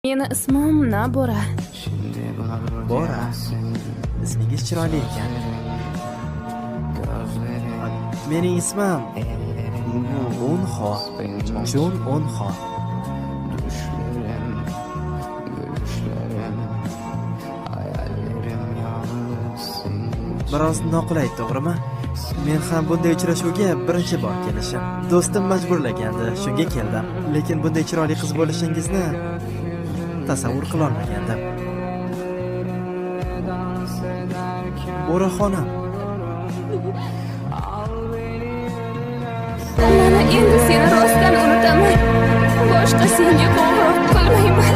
Meni ismim Nabora. Bora. Ismingiz chiroyli ekan. Mening ismim Unxo. Chun Unxo. Düşlerim, gülüşlerim, hayallerim yalnız senin için. Biroz noqulay, to'g'rimi? Men ham bunday uchrashuvga birinchi bor kelishim. Do'stim majburlagandi, shunga keldim. Lekin bunday chiroyli qiz bo'lishingizni tasavvur qilolmagandim. Dans ederken Bora xonim, al beni yanına. Mana endi seni rostdan unutaman. Boshqa senga qo'ng'iroq qilmayman.